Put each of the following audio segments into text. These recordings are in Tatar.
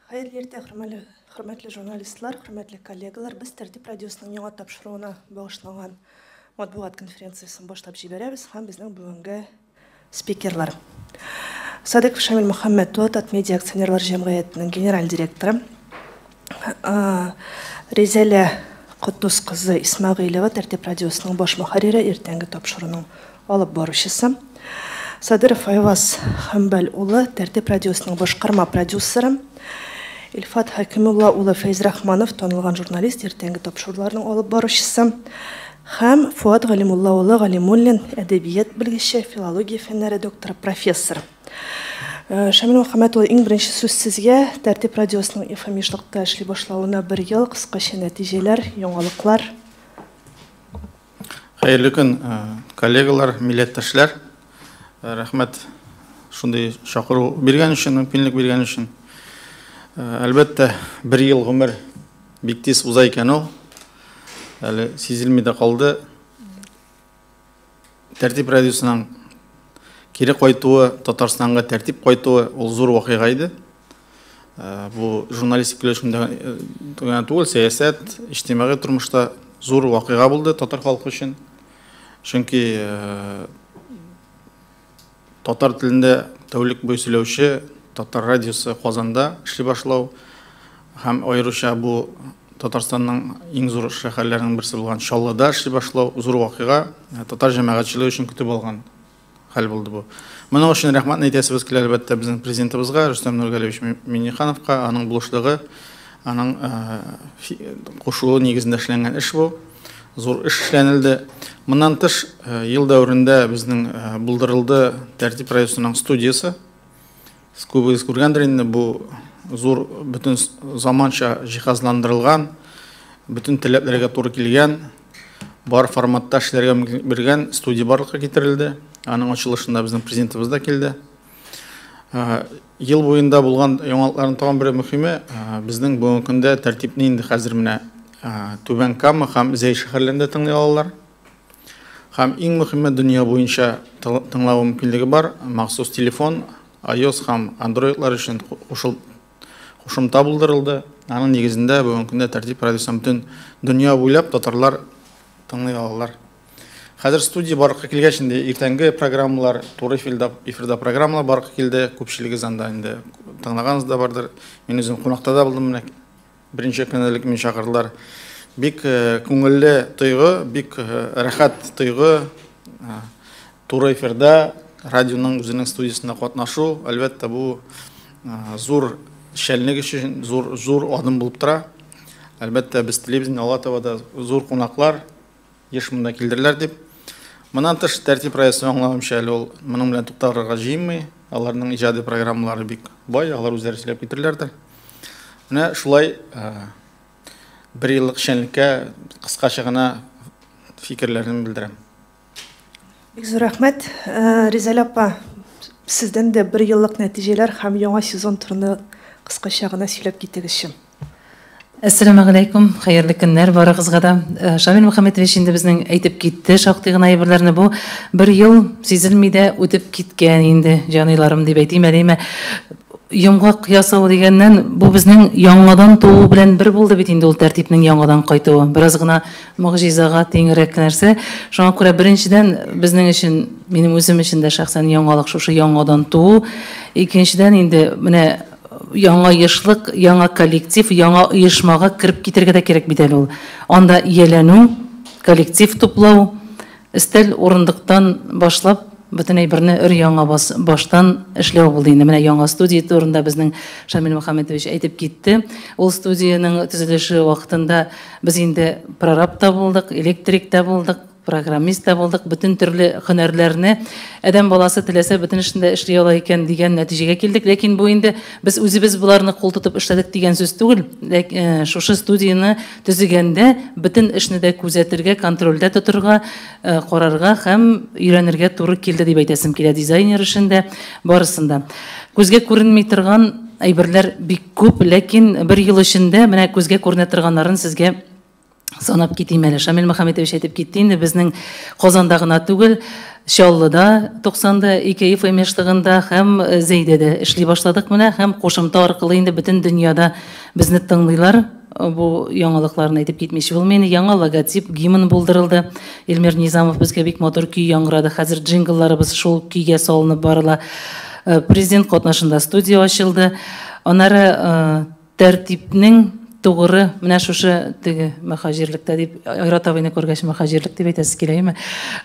Хәерле иртә, хөрмәтле журналистлар, хөрмәтле коллегалар. Без Тәртип радиосының яңа тапшыруына багышланган матбугат конференциясен башлап җибәрәбез һәм безнең бүгенге спикерлар. Садыков Шамил Мөхәммәт улы, Татмедиа акционерлар җәмгыятенең генераль директоры. Резәлә Котдус кызы Исмәгыйлева, Тәртип радиосының баш мөхәррире, иртәнге тапшыруның алып баручысы. Садыров Айваз Хәмбәл улы, Тәртип радиосының башкарма продюсеры. Илфат Хәкимулла улы Фәйзрахманов, танылган журналист, иртәнге тапшыруларның алып баручысы. Һәм Фуат Галимулла улы Галимуллин, әдәбият белгече, филология фәннәре докторы, профессор. Шамил Мөхәммәт улы, иң беренче сүз сезгә. Тәртип радиосының FM ешлыкта эшли башлавына бер ел, кыскача нәтиҗәләр, яңалыклар. Хәерле көн, коллегалар, милләттәшләр. Рәхмәт шундый чакыру биргән өчен, мөмкинлек биргән өчен. Әлбәттә, бер ел гомер бик тиз уза икән ул. Әле сизелми дә калды. Тәртип радиосының кире кайтуы, Татарстанга тәртип кайтуы ул зур вакыйга иде. Бу журналистик өлешендә генә түгел, сәясәт, иҗтимагый тормышта зур вакыйга булды татар халкы өчен. Чөнки татар телендә тәүлек буе сөйләүче татар радиосы Казанда эшли башлау һәм аеруча бу Татарстанның иң зур шәһәрләренең берсе булган Чаллыда эшли башлау зур вакыйга, татар җәмәгатьчелеге өчен көтеп алган хәл булды бу. Моның өчен рәхмәтне әйтәсебез килә, әлбәттә, безнең президентыбызга Рөстәм Нургалиевич Миннихановка, аның булышлыгы, аның кушуы нигезендә эшләнгән эш бу. Зур эш эшләнелде. Моннан тыш, ел дәверендә безнең булдырылды Тәртип радиосының студиясе. Сез күбегез күргәндер инде, бу зур, бөтен заманча җиһазландырылган, бөтен таләпләргә туры килгән, бар форматта эшләргә мөмкинлек биргән студия барлыкка китерелде. Аның ачылышында безнең президентыбыз да килде. Ел буенда булган яңалыкларның тагын бер мөһиме, безнең бүгенге көндә тәртипне инде хәзер менә Түбән Кама һәм Зәй шәһәрләрендә тыңлый алалар. Һәм иң мөһиме, дөнья буенча тыңлау мөмкинлеге бар. Махсус телефон, iOS һәм Android-лар өчен кушымта булдырылды. Аның нигезендә бүгенге көндә Тәртип радиосын бөтен дөнья буйлап татарлар тыңлый алалар. Хәзер студия барлыкка килгәч, инде иртәнге программалар, туры эфирда программалар барлыкка килде. Күпчелегез анда инде тыңлаганыгыз да бардыр. Мин үзем кунакта да булдым менә. Берничә көн элек мине чакырдылар. Бик күңелле тойгы, бик рәхәт тойгы. Туры эфирда радионың үзенең студиясендә катнашу, әлбәттә, бу зур эшчәнлек өчен зур зур адым булып тора. Әлбәттә, без телибез инде алга таба да зур кунаклар еш монда килдерләр дип. Моннан тыш, Тәртип радиосы, аңлавымча, әле ул моның белән тукталырга җыенмый. Аларның иҗади программалары бик бай, алар үзләре сөйләп китерләрдер. Менә шулай бер еллык эшчәнлеккә кыскача гына фикерләрне белдерәм. Бик зур рәхмәт. Ризәл апа, сездән дә бер еллык нәтиҗәләр һәм яңа сезон турында кыскача гына сөйләп китегезче. Әссәламегаләйкүм, хәерле көннәр барыгызга да. Шамил Мөхәммәтович инде безнең әйтеп китте шактый гына әйберләрне. Бу бер ел сизелми дә үтеп киткән инде, җаныйларым дип әйтим әле. Йомгак ясау дигәннән, бу безнең яңадан туу белән бер булды бит инде ул тәртипнең яңадан кайтуы. Бераз гына могҗизага тиңрәк нәрсә. Шуңа күрә беренчедән безнең өчен, минем үзем өчен дә шәхсән яңалык шушы яңадан туу. Икенчедән инде менә яңа ешлык, яңа коллектив, яңа оешмага кереп китәргә дә кирәк бит әле ул. Анда ияләнү, коллектив туплау, өстәл урындыктан башлап бөтен әйберне өр-яңа баштан эшләү булды инде. Менә яңа студия турында безнең Шамил Мөхәммәтович әйтеп китте. Ул студиянең төзелеше вакытында без инде прораб та булдык, электрик та булдык, программист та булдык, бөтен төрле һөнәрләрне адәм баласы теләсә бөтен эшне дә эшли ала икән дигән нәтиҗәгә килдек. Ләкин бу инде без үзебез боларны кул тотып эшләдек дигән сүз түгел. Шушы студияне төзегәндә бөтен эшне дә күзәтергә, контрольдә тотырга, карарга һәм өйрәнергә туры килде дип әйтәсем килә дизайнер эшендә, барысында. Күзгә күренми торган әйберләр бик күп, ләкин бер ел эчендә менә күзгә күренә торганнарын сезгә санап китим әле. Шамил Мөхәммәтович әйтеп китте инде, безнең Казанда гына түгел, Чаллыда 92 FM ешлыгында һәм Зәйдә дә эшли башладык менә, һәм кушымта аркылы инде бөтен дөньяда безне тыңлыйлар. Бу яңалыкларны әйтеп китмичә булмый. Яңа логотип, гимн булдырылды. Эльмир Низамов безгә бик матур көй яңгырады. Хәзер джинглларыбыз шул көйгә салынып барыла. Президент катнашында студия ачылды. Аннары тәртипнең тугры менә шушы теге мөхаҗирлектә дип Айрат абыйны күргәч мөхаҗирлек дип әйтәсе килә,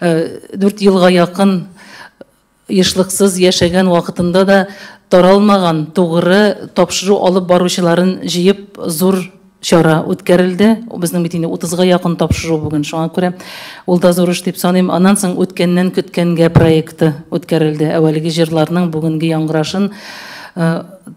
4 елга якын ешлыксыз яшәгән вакытында да таралмаган тугры тапшыру алып баручыларын җыеп зур чара үткәрелде. Безнең бит инде 30-га якын тапшыру бүген. Шуңа күрә ул да зур эш дип саныйм. Аннан соң үткәннән көткәнгә проекты үткәрелде. Әүвәлге җырларның бүгенге яңгырашын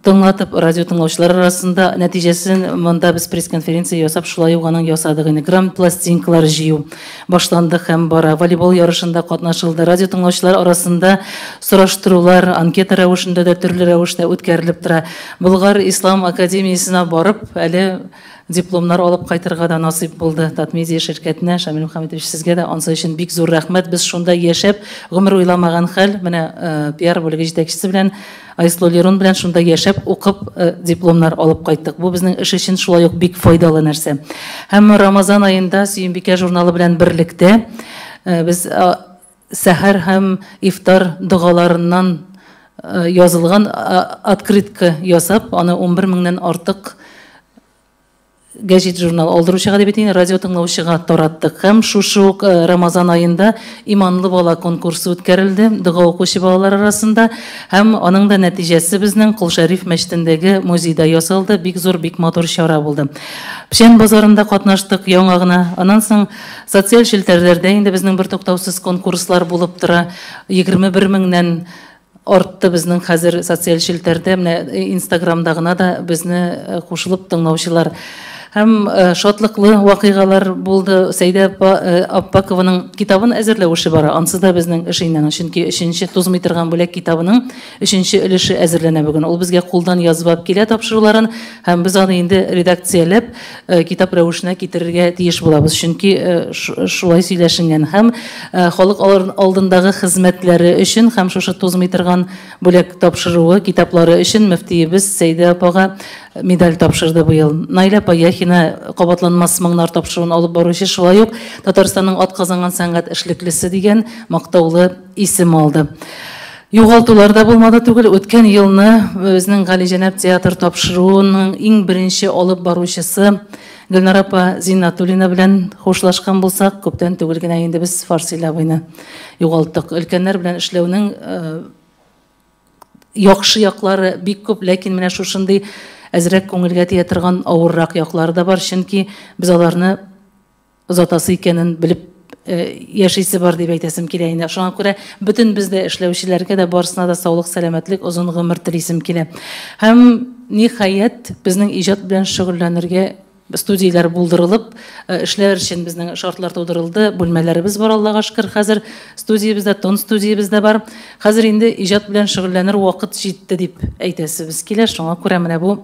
тыңлатып радио тыңлаучылар арасында нәтиҗәсен монда без пресс-конференция ясап шулай ук аның ясадык. Инде грамм пластинкалар җыю башланды һәм бара. Волейбол ярышында катнашылды. Радио тыңлаучылар арасында сораштырулар анкета рәвешендә дә төрле рәвештә үткәрелеп тора. Болгар Ислам академиясенә барып әле дипломнар алып кайтырга да насыйп булды. Татмедиа ширкәтенә, Шамил Мөхәммәтович, сезгә дә ансы өчен бик зур рәхмәт. Без шунда яшәп, гомер уйламаган хәл, менә пиар бүлеге җитәкчесе белән Айсылу Лерон белән шунда яшәп, укып дипломнар алып кайттык. Бу безнең эш өчен шулай ук бик файдалы нәрсә. Һәм Рамазан аенда Сөембикә журналы белән берлектә без сәхәр һәм ифтар догаларыннан язылган открытка ясап, аны 11 меңнән артык гәҗит журнал алдыручыга дип әйтәйин, радио тыңлаучыга тараттык. Һәм шушы ук Рамазан аенда Иманлы бала конкурсы үткәрелде, дога укучы балалар арасында, һәм аның да нәтиҗәсе безнең Кол Шәриф мәчетендәге музейда ясалды. Бик зур, бик матур чара булды. Печән базарында катнаштык яңа гына. Аннан соң социаль челтәрләрдә инде безнең бертуктаусыз конкурслар булып тора. 21 меңнән артты безнең хәзер социаль челтәрдә, менә Инстаграмда гына да безне кушылып тыңлаучылар. Һәм шатлыклы вакыйгалар булды. Сәйдә Аппакованың китабын әзерләү эше бара. Ансыз да безнең эш инде, чөнки 3-нче тузмый торган бүләк китабының 3-нче өлеше әзерләнә бүген. Ул безгә кулдан язып килә тапшыруларын, һәм без аны инде редакцияләп китап рәвешенә китерергә тиеш булабыз. Чөнки шулай сөйләшенгән. Һәм халык алдындагы хезмәтләре өчен һәм шушы тузмый торган бүләк тапшыруы китаплары өчен мөфтиебез Сәйдә апага медаль тапшырды быел. Наилә апа Яхина кабатланмас моңнар тапшыруын алып баручы, шулай ук Татарстанның атказанган сәнгать эшлеклесе дигән мактаулы исем алды. Югалтулар да булмады түгел. Үткән елны безнең Галиҗәнәп театр тапшыруының иң беренче алып баручысы Гөлнара апа Зиннатуллина белән хушлашкан булсак, күптән түгел генә инде без Фарсил абыйны югалттык. Өлкәннәр белән эшләүнең яхшы яклары бик күп, ләкин менә шушындый әзрәк күңелгә тия торган авыррак яклары да бар, чөнки без аларны озатасы икәнен белеп яшисе бар дип әйтәсем килә инде. Шуңа күрә бөтен бездә эшләүчеләргә дә барысына да саулык, сәламәтлек, озын гомер телисем килә. Һәм ниһаять безнең иҗат белән шөгыльләнергә студияләр булдырылып, эшләр өчен безнең шартлар тудырылды, бүлмәләребез бар, Аллага шөкер, хәзер студиябездә, тон студиябез дә бар. Хәзер инде иҗат белән шөгыльләнер вакыт җитте дип әйтәсебез килә. Шуңа күрә менә бу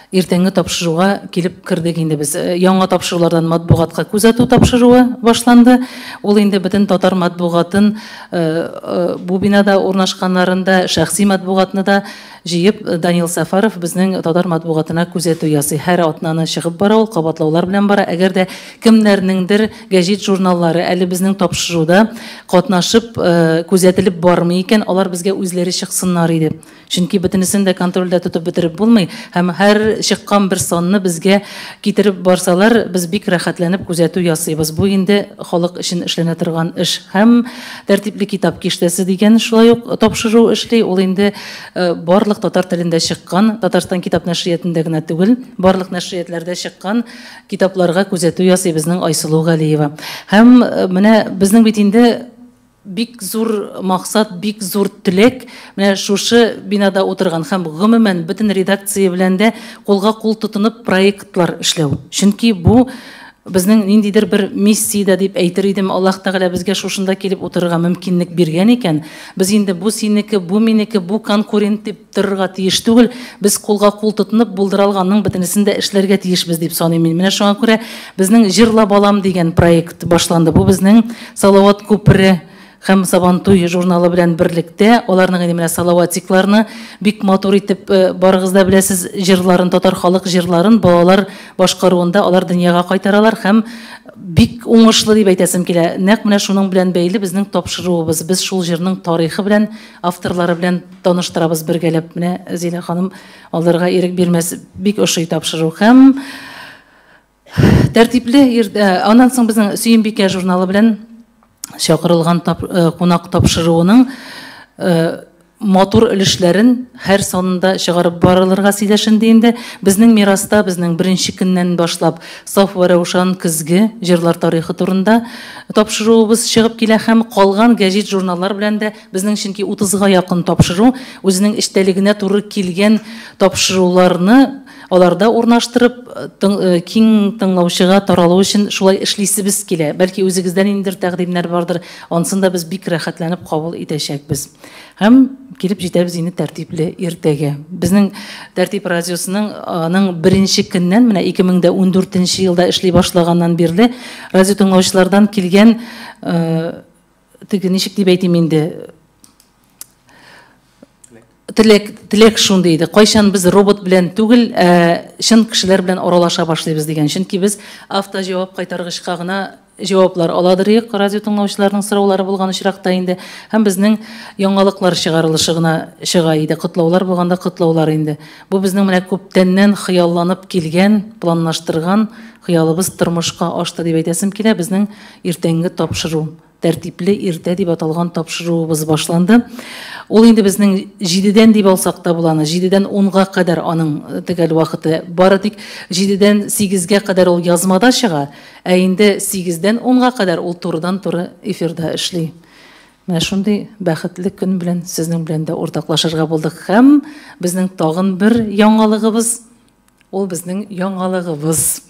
иртәнге тапшыруга килеп кердек инде без. Яңа тапшырулардан матбугатка күзәтү тапшыруы башланды. Ул инде бөтен татар матбугатын бу бинада урнашканнарында, шәхси матбугатны да җыеп, Данил Сафаров безнең татар матбугатына күзәтү ясый. Һәр атнаны чыгып бара ул, кабатлаулар белән бара. Әгәр дә кемнәрнеңдер гәҗит журналлары әле безнең тапшыруда катнашып, күзәтелеп бармый икән, алар безгә үзләре чыксыннар иде. Чөнки бөтенесен дә контрольдә тотып бетереп булмый, һәм һәр чыккан бер санны безгә китереп барсалар, без бик рәхәтләнеп күзәтү ясыйбыз. Бу инде халык өчен эшләнә торган эш. Һәм тәртипле китап киштәсе дигән шулай ук тапшыру эшли. Ул инде барлык татар телендә чыккан, Татарстан китап нәшриятендә генә түгел, барлык нәшриятләрдә чыккан китапларга күзәтү ясый безнең Айсылу Галиева. Һәм менә безнең бит инде бик зур максат, бик зур теләк, менә шушы бинада утырган һәм гомумән бөтен редакция белән дә кулга кул тотынып проектлар эшләү. Чөнки бу безнең ниндидер бер миссия дә дип әйтер идем. Аллаһ Тәгалә безгә шушында килеп утырырга мөмкинлек биргән икән, без инде бу синеке, бу минеке, бу конкурент дип торырга тиеш түгел. Без кулга кул тотынып булдыра алганның бөтенесен дә эшләргә тиешбез дип саныйм мин. Менә шуңа күрә безнең Җырла балам дигән проект башланды. Бу безнең Салават күпере Һәм Сабантуй журналы белән берлектә аларның инде менә салаватикларны бик матур итеп, барыгыз да беләсез, җырларын, татар халык җырларын балалар башкаруында алар дөньяга кайтаралар һәм бик уңышлы дип әйтәсем килә. Нәкъ менә шуның белән бәйле безнең тапшыруыбыз. Без шул җырның тарихы белән, авторлары белән таныштырабыз бергәләп. Менә Зилә ханым алырга ирек бирмәс, бик ошый тапшыру. Һәм тәртипле аннан соң безнең Сөембикә журналы белән чакырылган кунак тапшыруының матур өлешләрен һәр санында чыгарып барылырга сөйләшенде инде. Безнең мираста безнең беренче көннән башлап Саф вә Раушан көзге җырлар тарихы турында тапшыруыбыз чыгып килә һәм калган гәҗит журналлар белән дә безнең, чөнки 30-га якын тапшыру үзенең эчтәлегенә туры килгән тапшыруларны аларда урнаштырып, киң тыңлаучыга таралу өчен шулай эшлисебез килә. Бәлки үзегездән ниндидер тәкъдимнәр бардыр, ансын да без бик рәхәтләнеп кабул итәчәкбез. Һәм килеп җитәбез инде тәртипле иртәгә. Безнең Тәртип радиосының аның беренче көннән, менә 2014 елда эшли башлаганнан бирле радио тыңлаучылардан килгән, теге ничек дип әйтим инде, теләк шундый иде. Кайчан без робот белән түгел, ә чын кешеләр белән аралаша башлыйбыз дигән. Чөнки без автоҗавап кайтаргычка гына җаваплар аладыр идек, радио тыңлаучыларның сораулары булган очракта инде. Һәм безнең яңалыклар чыгарылышы гына чыга иде. Котлаулар булганда котлаулар инде. Бу безнең менә күптәннән хыялланып килгән, планлаштырган хыялыбыз тормышка ашты дип әйтәсем килә. Безнең иртәнге тапшыру, тәртипле иртә дип аталган тапшыруыбыз башланды. Ул инде безнең 7-дән дип алсак та була, 7-дән 10-га кадәр аның төгәл вакыты. Бары тик 7-дән 8-гә кадәр ул язмада чыга, ә инде 8-дән 10-га кадәр ул турыдан-туры эфирда эшли. Менә шундый бәхетле көн белән сезнең белән дә уртаклашырга булдык. Һәм безнең тагын бер яңалыгыбыз, ул безнең яңалыгыбыз.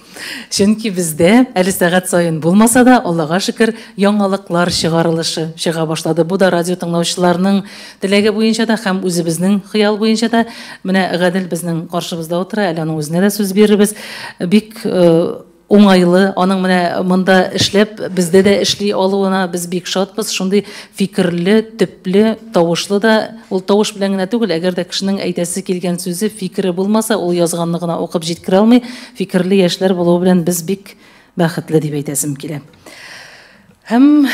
Чөнки бездә әле сәгать саен булмаса да, Аллага шөкер, яңалыклар чыгарылышы чыга башлады. Бу да радио тыңлаучыларның теләге буенча да һәм үзебезнең хыял буенча да. Менә Гадел безнең каршыбызда утыра, әле аның үзенә дә сүз бирербез. Бик уңайлы, аның менә монда эшләп, бездә дә эшли алуына без бик шатбыз. Шундый фикерле, төпле, тавышлы да, ул тавыш белән генә түгел, әгәр дә кешенең әйтәсе килгән сүзе, фикере булмаса, ул язганны гына укып җиткерә алмый. Фикерле яшьләр булуы белән без бик бәхетле дип әйтәсем килә. Һәм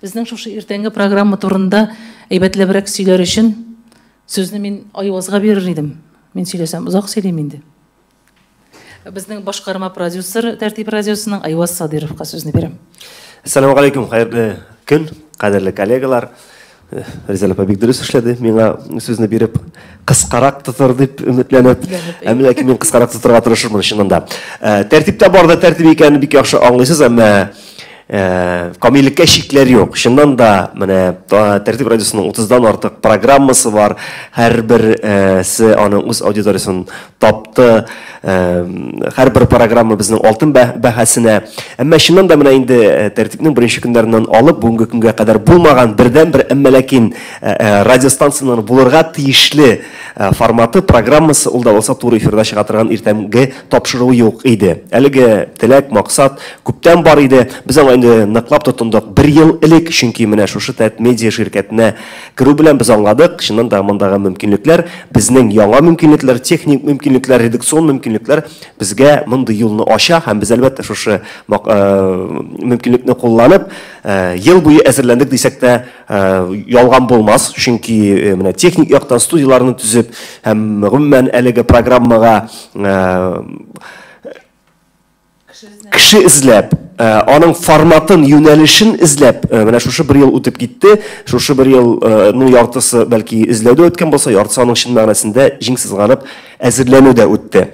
безнең шушы иртәнге программа турында әйбәтләбрәк сөйләр өчен сүзне мин Айвазга бирер идем. Мин сөйләсәм, озак сөйлим инде. Безнең башкарма продюсер Тәртип радиосының Айваз Садыровка сүзне бирәм. Ассаламу алейкум, хәерле көн, кадерле коллегалар. Ризәл апа бик дөрес эшләде, миңа сүзне биреп, кыскарак тотыр дип өметләнеп, әмма ләкин мин кыскарак тотырга тырышырмын чыннан да. Тәртиптә бар да тәртип икәнен бик яхшы аңлыйсыз, әмма камиллеккә чикләр юк. Чыннан да менә Тәртип радиосының 30-дан артык программасы бар. Һәрберсе аның үз аудиториясен тапты. Һәрбер программа безнең алтын бәһасенә. Әмма чыннан да менә инде Тәртипнең беренче көннәреннән алып бүгенге көнгә кадәр булмаган бердәнбер, әмма ләкин радиостанциянең булырга тиешле форматы, программасы, ул да булса туры эфирда чыга торган иртәнге тапшыру юк иде. Әлеге теләк, максат күптән бар иде. Без аңа инде ныклап тотындык бер ел элек, чөнки менә шушы Тәт медиа ширкәтенә керү белән без аңладык, чыннан да мондагы мөмкинлекләр, безнең яңа мөмкинлекләр, техник мөмкинлекләр, редакцион мөмкинлекләр безгә мондый юлны ача һәм без әлбәттә шушы мөмкинлекне кулланып, ел буе әзерләндек дисәк тә, ялган булмас, чөнки менә техник яктан студияләрне төзеп һәм гомумән әлеге программага кеше эзләп, аның форматын, юнәлешен эзләп, менә шушы бер ел үтеп китте. Шушы бер елның яртысы бәлки эзләүдә үткән булса, яртысы аның чын мәгънәсендә җиң сызганып әзерләнү дә үтте.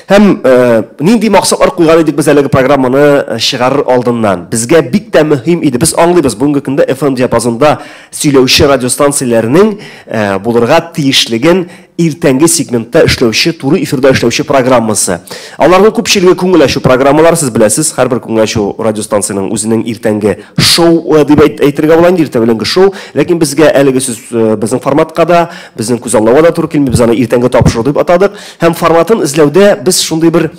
Һәм нинди максатлар куйган идек без әлеге программаны чыгарыр алдыннан? Безгә бик тә мөһим иде. Без аңлыйбыз, бүгенге көндә FM диапазонда сөйләүче радиостанцияләрнең булырга тиешлеген иртәнге сегментта эшләүче, туры эфирда эшләүче программасы. Аларның күпчелеге күңел ачу программалар, сез беләсез, һәрбер күңел ачу радиостанциянең үзенең иртәнге шоу дип әйтергә була инде, иртә беләнге шоу. Ләкин безгә әлеге сүз безнең форматка да, безнең күзаллауга да туры килми, без аны иртәнге тапшыру дип атадык. Һәм форматын эзләүдә без шундый бер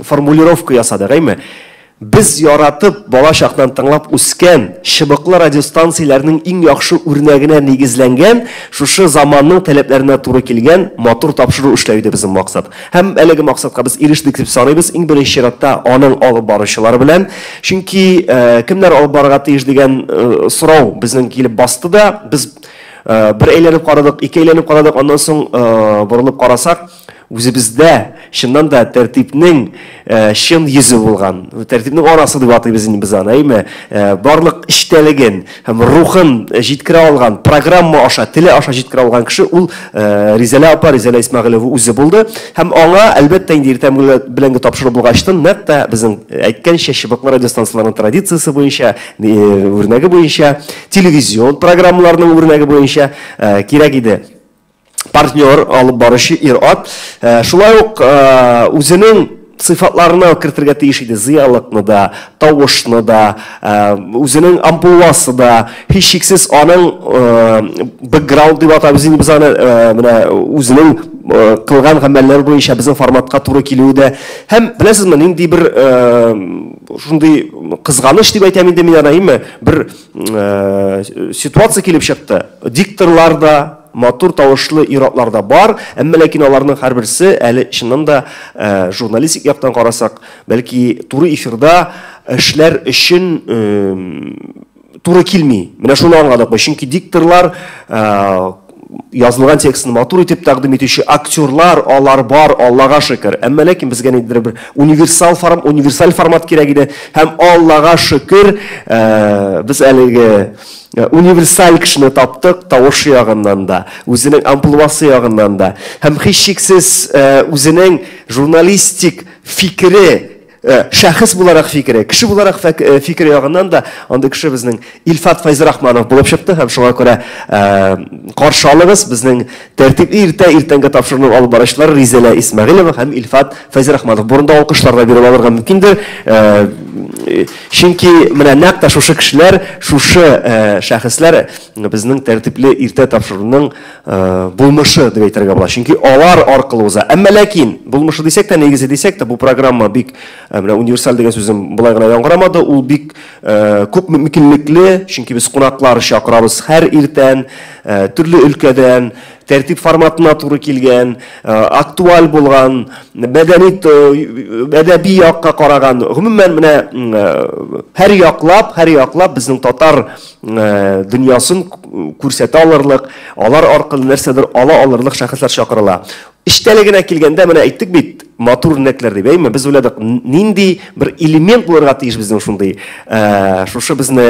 формулировка ясадык, әйме? Без яратып, бала чактан тыңлап үскән чыбыклы радиостанцияләрнең иң яхшы үрнәгенә нигезләнгән, шушы заманның таләпләренә туры килгән матур тапшыру эшләү иде безнең максат. Һәм әлеге максатка без ирештек дип саныйбыз, иң беренче чиратта аның алып баручылары белән. Чөнки кемнәр алып барырга тиеш дигән сорау безнең килеп басты да, без бер әйләнеп карадык, ике әйләнеп карадык, аннан соң борылып карасак, үзебездә чыннан да тәртипнең чын йөзе булган, тәртипнең анасы дип атыйбыз инде без аны, әйме? Барлык эчтәлеген һәм рухын җиткерә алган, программа аша, теле аша җиткерә алган кеше ул Ризәлә апа, Ризәлә Исмәгыйлева үзе булды. Һәм аңа, әлбәттә, инде иртән беләнге тапшыру булгачтын, нәкъ тә безнең әйткәнчә, чыбыклы радиостанцияләрнең традициясе буенча, үрнәге буенча, телевизион программаларның үрнәге буенча кирәк иде партнер, алып баручы ир-ат. Шулай ук үзенең сыйфатларына кертергә тиеш иде зыялыкны да, тавышны да, үзенең амплуасы да, һичшиксез аның бэкграунд дип атабыз инде без аны, менә үзенең кылган гамәлләре буенча безнең форматка туры килүе дә. Һәм беләсезме, нинди бер шундый кызганыч дип әйтәм инде мин аны, әйме, бер ситуация килеп чыкты. Дикторлар да, матур тавышлы ир-атлар да бар, әмма ләкин аларның һәрберсе әле чыннан да журналистик яктан карасак, бәлки туры эфирда эшләр өчен туры килми. Менә шуны аңладык без, чөнки дикторлар язылган текстны матур итеп тәкъдим итүче актерлар, алар бар, Аллага шөкер. Әмма ләкин безгә ниндидер бер универсаль формат кирәк иде. Һәм Аллага шөкер, без әлеге универсаль кешене таптык, тавышы ягыннан да, үзенең амплуасы ягыннан да. Һәм һичшиксез үзенең журналистик фикере, шәхес буларак фикере, кеше буларак фикере ягыннан да андый кеше безнең Илфат Фәйзрахманов булып чыкты. Һәм шуңа күрә каршы алыгыз безнең тәртипле иртә иртәнге тапшыруның алып баручылары Ризәлә Исмәгыйлева һәм Илфат Фәйзрахманов. Бурында алкышлар да биреп алырга мөмкиндер. Чөнки менә нәкъ тә шушы кешеләр, шушы шәхесләр безнең тәртипле иртә тапшыруның булмышы дип әйтергә була. Чөнки алар аркылы уза. Әмма ләкин булмышы дисәк тә, нигезе дисәк тә, бу программа бик менә универсаль дигән сүзем болай гына яңгырамады. Ул бик күп мөмкинлекле, чөнки без кунаклар чакырабыз һәр иртән, төрле өлкәдән, тәртип форматына туры килгән, актуаль булган, мәдәни, әдәби якка караган. Гомумән, менә һәр яклап безнең татар дөньясын күрсәтә алырлык, алар аркылы нәрсәдер ала алырлык шәхесләр чакырыла. Эчтәлегенә килгәндә, менә әйттек бит, матур үрнәкләр дип, әйме? Без уйладык, нинди бер элемент булырга тиеш безнең шундый, шушы безне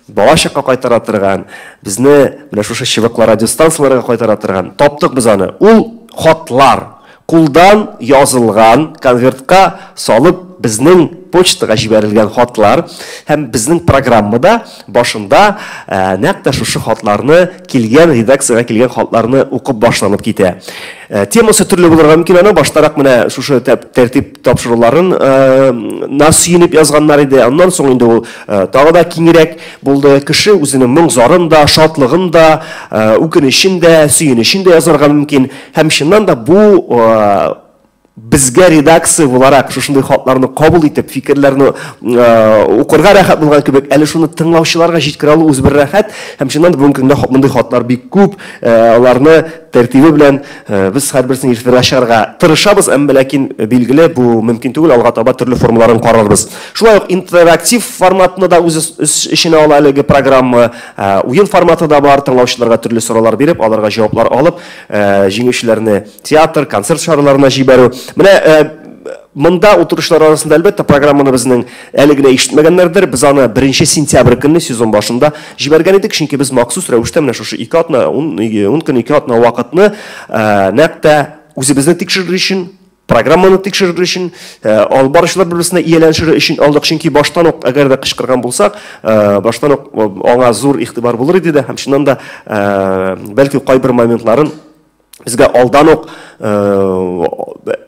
балачакка кайтара торган, безне менә шушы чыбыклы радиостанцияләргә кайтара торган. Таптык без аны. Ул хатлар, кулдан язылган конвертка салып безнең почтага җибәрелгән хатлар һәм безнең программада башында нәкъ тә шушы хатларны килгән, редакциягә килгән хатларны укып башланып китә. Темасы төрле булырга мөмкин аның. Баштарак менә шушы тәртип тапшыруларын на сөенеп язганнар иде. Аннан соң инде ул тагы да киңрәк булды. Кеше үзенең моң-зарын да, шатлыгын да, үкенечен дә, сөенечен дә язарга мөмкин. Һәм чыннан да бу безгә редакция буларак шушындый хатларны кабул итеп, фикерләрне укырга рәхәт булган кебек, әле шуны тыңлаучыларга җиткерә алу үзе бер рәхәт. Һәм чыннан да бүгенге көндә мондый хатлар бик күп. Аларны тәртибе белән без һәрберсен эфирга чыгарга тырышабыз, әмма ләкин билгеле бу мөмкин түгел, алга таба төрле формаларын карарбыз. Шулай ук интерактив форматны да үз эченә ала әлеге программа. Уен форматы да бар, тыңлаучыларга төрле сораулар биреп, аларга җаваплар алып, җиңүчеләрне театр, концерт чараларына җибәрү. Менә монда утырышлар арасында әлбәттә программаны безнең әле генә ишетмәгәннәрдер. Без аны 1 сентябрь көнне сезон башында җибәргән идек, чөнки без махсус рәвештә менә шушы 2 атна, 10 көн, 2 атна вакытны нәкъ тә үзебезне тикшерер өчен, программаны тикшерер өчен, алып баручылар бер-берсенә ияләнешер өчен алдык, чөнки баштан ук әгәр дә кычкырган булсак, баштан ук аңа зур игътибар булыр иде дә, һәм чыннан да, бәлки кайбер моментларын Безгә алдан ук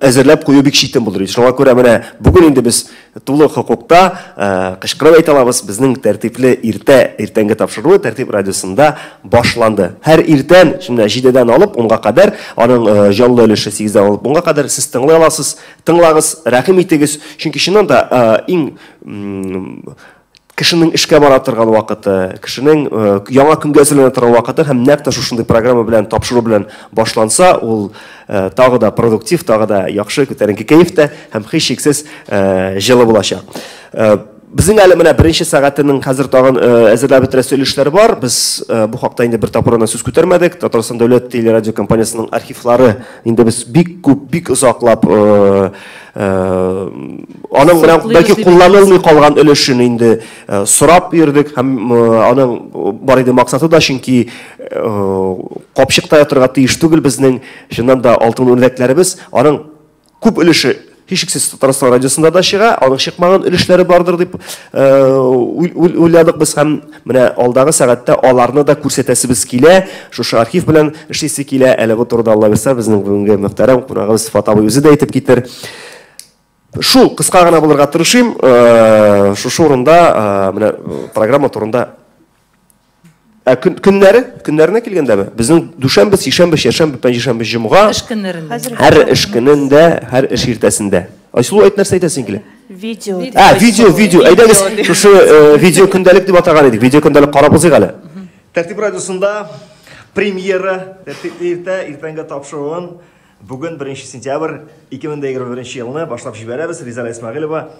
әзерләп кую бик читен булыр иде. Шуңа күрә менә бүген инде без тулы хокукта кычкырып әйтә алабыз, безнең тәртипле иртә иртәнге тапшыруы Тәртип радиосында башланды. Һәр иртән, менә 7-дән алып 10-га кадәр, аның җанлы өлеше 8-дән алып 10-га кадәр сез тыңлый аласыз. Тыңлагыз, рәхим итегез, чөнки чыннан да иң кешенең эшкә бара торган вакыты, кешенең яңа көнгә әзерләнә торган вакыты һәм нәкъ тә шушындый программа белән, тапшыру белән башланса, ул тагы да продуктив, тагы да яхшы, күтәренке кәефтә һәм һичшиксез җылы булачак. Безнең әле менә беренче сәгатенең хәзер тагын әзерләп бетерәсе өлешләр бар. Без бу хакта инде бер тапкыр гына сүз күтәрмәдек. Татарстан дәүләт телерадиокомпаниясенең архивлары инде без бик күп, бик озаклап аның менә бәлки кулланылмый калган өлешен инде сорап йөрдек һәм аның бар иде максаты да, чөнки капчыкта ятырга тиеш түгел безнең чыннан да алтын үрнәкләребез. Аның күп өлеше һичшиксез Татарстан радиосында да чыга, аның чыкмаган өлешләре бардыр дип уйладык без һәм менә алдагы сәгатьтә аларны да күрсәтәсебез килә, шушы архив белән эшлисе килә. Әле бу турыда Алла бирсә, безнең бүгенге мөхтәрәм кунагыбыз Фат абый үзе дә әйтеп китер. Шул кыска гына булырга тырышыйм, шушы урында менә программа турында. Көннәре, көннәренә килгәндәме? Безнең дүшәмбе, сишәмбе, чәршәмбе, пәнҗешәмбе, җомга. Эш көннәрендә. Һәр эш көнендә, һәр эш иртәсендә. Айсылу, әйт, нәрсә әйтәсең килә? Видео. Видео, видео. Әйдәгез, шушы видео көндәлек дип атаган идек. Видео көндәлек карап узыйк әле. Тәртип радиосында премьера, тәртипле иртә, иртәнге тапшыруын бүген 1 сентябрь 2021 елны башлап җибәрәбез. Ризалә Исмәгыйлова,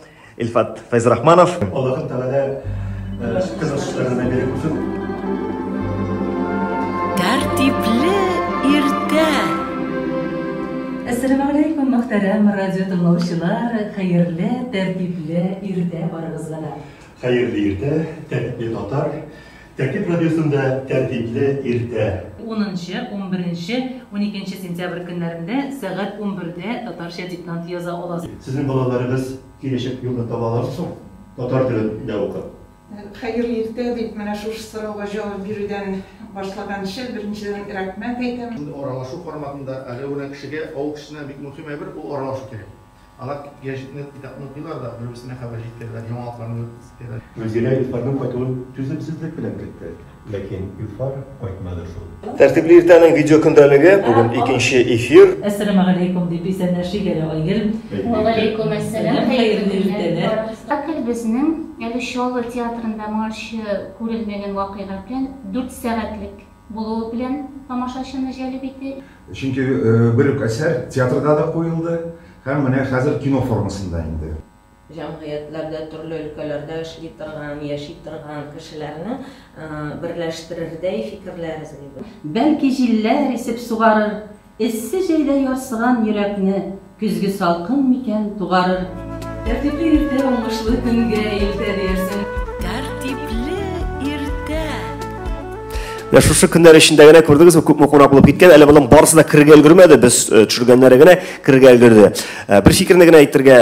Илфат Фәйзрахманов. Аллаһы Тәгалә кызышларына биреп булсын. Тәртипле иртә. Әссәламү алейкум, мөхтәрәм радио тыңлаучылар, хәерле, тәртипле иртә барыгызга да. Хәерле иртә, тәртипле татар. Тәртип радиосында тәртипле иртә. 10-нчы, 11-нче, 12 сентябрь көннәрендә сәгать 11-дә татарча диктант яза аласыз. Сезнең балаларыгыз киләчәк юлны таба алармы соң? Татар телендә укып. Хәерле иртә дип менә шушы сорауга җавап бирүдән башлаганчы, беренчедән рәхмәт әйтәм. Инде аралашу форматында әле генә кешегә, авыл кешесенә бик мөһим әйбер ул аралашу кирәк. Алар гәҗитне, китапны укыйлар да, бер-берсенә хәбәр җиткерәләр, яңалыкларны җиткерәләр. Гөлзилә Илфарның кайтуын түземсезлек белән көтте, ләкин Илфар кайтмады шул. Тәртипле иртәнең видео көндәлеге бүген икенче эфир. Әссәламү алейкум дип исәнләшик әле, Айгөл. Ва алейкум әссәлам. Хәерле иртәләр. Спектакль безнең әле Чаллы театрында моңарчы күрелмәгән вакыйга белән 4 сәгатьлек булуы белән тамашачыны җәлеп итә. Чөнки бер үк әсәр театрда да куелды һәм менә хәзер кино формасында инде. Җәмгыятьләрдә, төрле өлкәләрдә эшли торган, яши торган кешеләрне берләштерердәй фикерләр эзлибез. Бәлки җилләр исеп сугарыр, эссе җәйдә ярсыган йөрәкне көзге салкын микән тугарыр. Тәртипле иртә уңышлы көнгә илтә диярсең. Тәртипле иртә. Менә шушы көннәр эчендә генә күрдегезме, күпме кунак булып киткән, әле моның барысы да керергә өлгермәде, без төшергәннәре генә керергә өлгерде. Бер фикерне генә әйтергә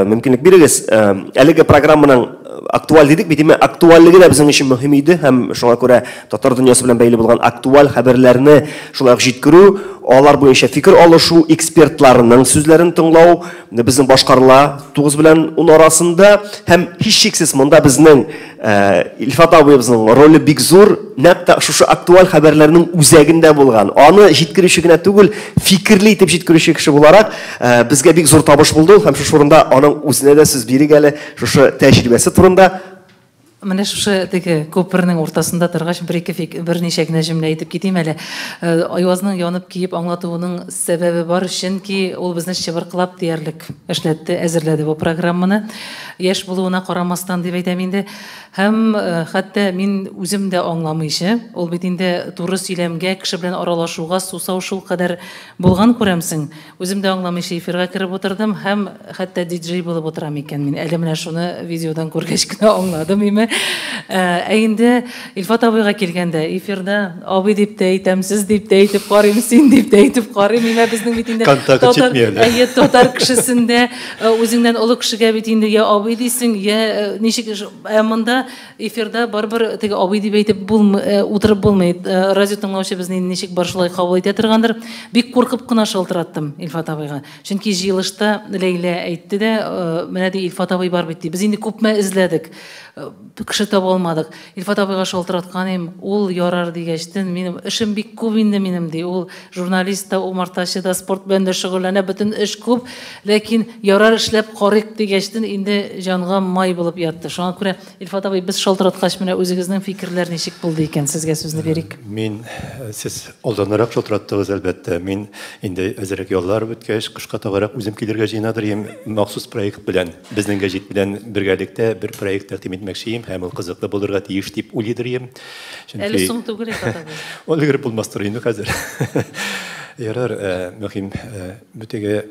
мөмкинлек бирегез. Әлеге программаның актуаль дидек бит, димәк, актуальлеге дә безнең өчен мөһим иде һәм шуңа күрә татар дөньясы белән бәйле булган актуаль хәбәрләрне шулай ук җиткерү, алар буенча фикер алышу, экспертларның сүзләрен тыңлау безнең башкарыла 9 белән 10 арасында һәм һичшиксез монда безнең Илфат абыебызның роле бик зур, нәкъ тә шушы актуаль хәбәрләрнең үзәгендә булган, аны җиткерүче генә түгел, фикерле итеп җиткерүче кеше буларак, безгә бик зур табыш булды ул һәм шушы урында аның үзенә дә сүз бирик әле шушы тәҗрибәсе турында. Менә шушы теге күпернең уртасында торгач, бер-ике берничә генә җөмлә әйтеп китим әле. Айвазның янып киеп аңлатуының сәбәбе бар, чөнки ул безне чыбыркылап диярлек эшләтте, әзерләде бу программаны. Яшь булуына карамастан дип әйтәм инде. Һәм хәтта мин үзем дә аңламыйча, ул бит инде туры сөйләмгә, кеше белән аралашуга сусау шул кадәр булган күрәмсең. Үзем дә аңламыйча эфирга кереп утырдым һәм хәтта диджей булып утырам икән мин. Әле менә шуны видеодан күргәч кенә аңладым име. әйме. Ә инде Илфат абыйга килгәндә, эфирда абый дип тә әйтәм, сез дип тә әйтеп карыйм, син дип тә әйтеп карыйм. Имә безнең бит инде татар, әйе, татар кешесендә үзеңнән олы кешегә бит инде я абый дисең, я ничек, ә монда эфирда барыбер теге абый дип әйтеп булмый, утырып булмый. Радио тыңлаучы безне ничек бар шулай кабул итә торгандыр. Бик куркып кына шалтыраттым Илфат абыйга. Чөнки җыелышта Ләйлә әйтте дә, менә ди Илфат абый бар бит ди. Без инде күпме эзләдек, кеше таба алмадык. Илфат абыйга шалтыраткан идем, ул ярар дигәчтен, минем эшем бик күп инде минем ди. Ул журналист та, умартачы да, спорт белән дә шөгыльләнә, бөтен эш күп. Ләкин ярар эшләп карыйк дигәчтен инде җанга май булып ятты. Шуңа күрә Илфат абый, без шалтыраткач, менә үзегезнең фикерләр ничек булды икән, сезгә сүзне бирик. Мин сез алданрак шалтыраттыгыз, әлбәттә. Мин инде әзерәк яллар үткәч, кышка табарак үзем килергә җыенадыр идем, махсус проект белән, безнең гәҗит белән бергәлектә бер проект тәкъдим итмәкче идем, һәм ул кызыклы булырга тиеш дип уйлыйдыр идем. Чөнки әле соң түгел, Илфат абый. Өлгереп булмастыр инде хәзер. Ярар, мөһим, бөтеге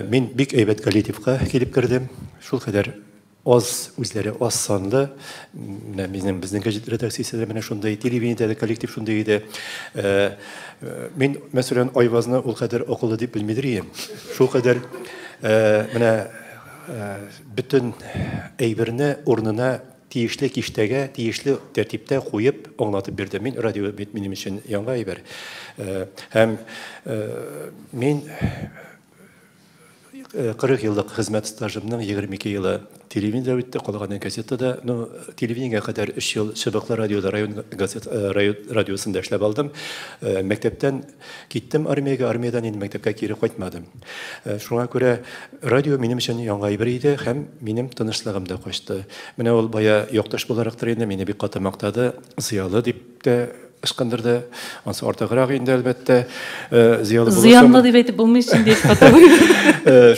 мин бик әйбәт коллективка килеп кердем. Шул кадәр аз, үзләре аз санлы. Менә безнең безнең гәҗит редакциясе дә менә шундый, телевидениедә дә коллектив шундый иде. Мин, мәсәлән, Айвазны ул кадәр акыллы дип белмидер идем. Шул кадәр менә бөтен әйберне урынына тиешле киштәгә, тиешле тәртиптә куеп аңлатып бирде. Мин радио бит минем өчен яңа әйбер. Һәм мин 40 еллык хезмәт стажымның 22 елы телевидениедә үтте, калганы газетада. Ну, телевидениегә кадәр 3 ел Чыбыклы радиода, район газет, район радиосында эшләп алдым. Мәктәптән киттем армиягә, армиядән инде мәктәпкә кире кайтмадым. Шуңа күрә радио минем өчен яңа әйбер иде һәм минем тынычлыгым да качты. Менә ул бая якташ буларактыр инде мине бик каты мактады, зыялы дип тә ышкындырды. Ансы артыграк инде, әлбәттә. Зыялы буласың. Зыянлы дип әйтеп булмый инде, Илфат абый.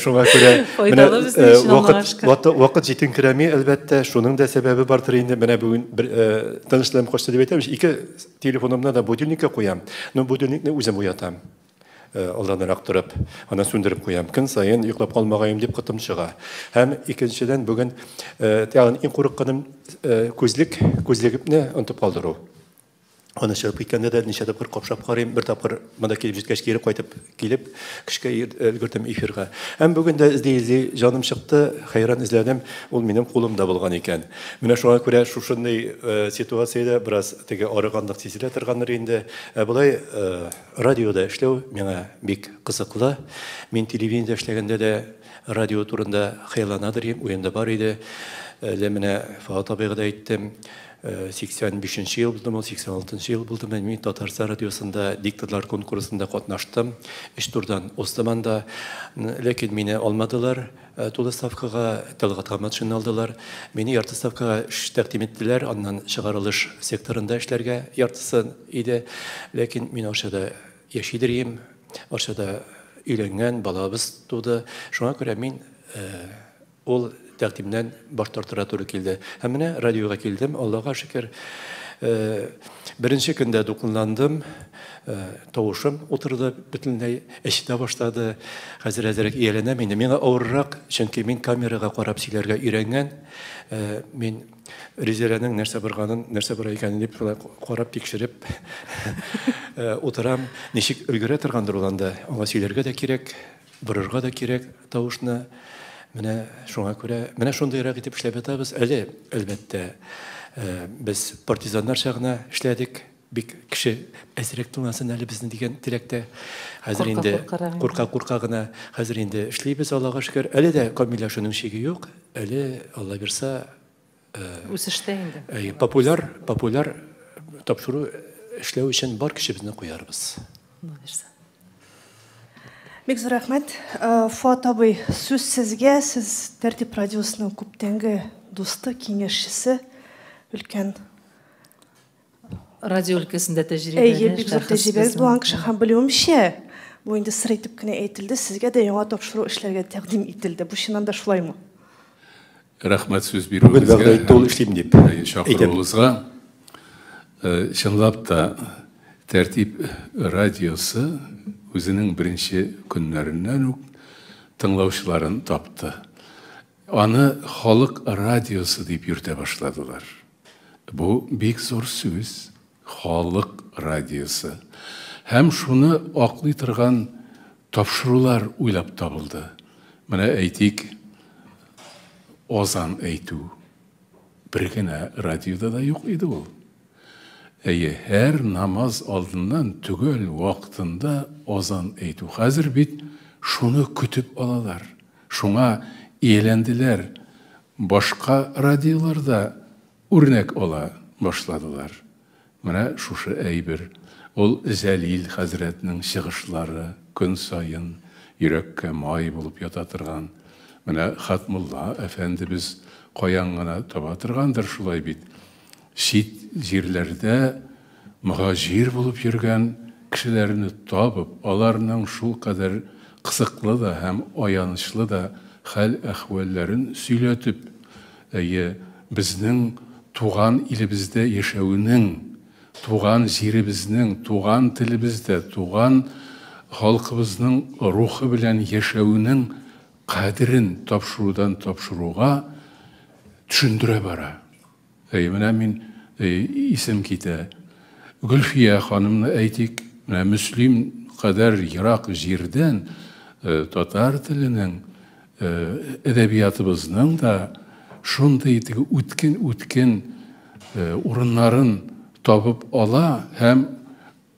Шуңа күрә менә Файдалы безнең өчен, Аллага вакыт, шөкер. вакыт җитенкерәми, әлбәттә, шуның да сәбәбе бардыр инде. Менә бүген бер тынычлыгым качты дип әйтәм. Ике телефонымны да будильникка куям. Но будильникны үзем уятам. Алданрак торып, аннан сүндереп куям. Көн саен йоклап калмагаем дип котым чыга. Һәм икенчедән бүген тагын иң курыкканым күзлек, күзлегемне онытып калдыру. Аны чыгып киткәндә дә ничә тапкыр капшап карыйм, бер тапкыр монда килеп җиткәч кире кайтып килеп, көчкә өлгердем эфирга. Һәм бүген дә эзли-эзли җаным чыкты, хәйран эзләдем, ул минем кулымда булган икән. Менә шуңа күрә шушындый ситуациядә бераз теге арыганлык сизелә торгандыр инде. Ә болай радиода эшләү миңа бик кызыклы. Мин телевидениедә эшләгәндә дә радио турында хыялланадыр идем, уемда бар иде. Әле менә Фоат абыйга да әйттем. 85 ел булдымы, 86 ел булдымы, мин Татарстан радиосында дикторлар конкурсында катнаштым. 3 турдан уздым анда. Ләкин мине алмадылар. Тулы ставкага Тәлгать Хаматшинны алдылар. Мине ярты ставкага эш тәкъдим иттеләр. Аннан чыгарылыш секторында эшләргә яртысы иде. Ләкин мин Арчада яшидер идем. Арчада өйләнгән, балабыз туды. Шуңа күрә мин ул тәкъдимнән баш тартырга туры килде. Һәм менә радиога килдем, Аллага шөкер. Беренче көндә дулкынландым, тавышым утырды бөтенләй, әчетә башлады. Хәзер әзерәк ияләнәм инде. Миңа авыррак, чөнки мин камерага карап сөйләргә өйрәнгән. Мин Резеданың нәрсә барганын, нәрсә бара икәнен дип шулай карап тикшереп утырам. Ничек өлгерә торгандыр ул анда. Аңа сөйләргә дә кирәк, борырга да кирәк тавышны. Менә шуңа күрә, менә шундыйрак итеп эшләп ятабыз. Әле, әлбәттә, без партизаннарча гына эшләдек. Бик кеше әзрәк тыңласын әле безне дигән теләктә. Хәзер инде курка-курка гына хәзер инде эшлибез, Аллага шөкер. Әле дә камилләшүнең чиге юк. Әле Алла бирса, үсештә инде. Популяр, популяр тапшыру эшләү өчен бар көчебезне куярбыз. Алла бирса. Бик зур рәхмәт. Фоат абый, сүз сезгә. Сез Тәртип радиосының күптәнге дусты, киңәшчесе, өлкән радио өлкәсендә тәҗрибәле. Әйе, бик зур тәҗрибәгез булган кеше һәм белүемчә, бу инде сер итеп кенә әйтелде, сезгә дә яңа тапшыру эшләргә тәкъдим ителде. Бу чыннан да шулаймы? Рәхмәт сүз бирүегезгә. Бүген вәгъдә итте ул эшлим дип. Чакыруыгызга. Чынлап та Тәртип радиосы үзенең беренче көннәреннән үк тыңлаучыларын тапты. Аны халык радиосы дип йөртә башладылар. Бу бик зур сүз, халык радиосы. Һәм шуны аклый торган тапшырулар уйлап табылды. Менә әйтик, азан әйтү. Бер генә радиода да юк иде ул. Әйе, һәр намаз алдыннан төгәл вакытында азан әйтү. Хәзер бит шуны көтеп алалар. Шуңа ияләнделәр. Башка радиолар да үрнәк ала башладылар. Менә шушы әйбер. Ул Җәлил хәзрәтнең чыгышлары көн саен йөрәккә май булып ята торган. Менә Хатмулла әфәндебез каян гына таба торгандыр шулай бит. Чит җирләрдә мөһаҗир булып йөргән кешеләрне табып, аларның шулкадәр кызыклы да һәм аянычлы да хәл-әхвәлләрен сөйләтеп, әйе, безнең туган илебездә яшәүнең, туган җиребезнең, туган телебездә, туган халкыбызның рухы белән яшәүнең кадерен тапшырудан тапшыруга төшендерә бара. Әй, менә мин исем китә. Гөлфия ханымны әйтик, менә Мөслим кадәр ерак җирдән татар теленең, әдәбиятыбызның да шундый теге үткен-үткен урыннарын табып ала һәм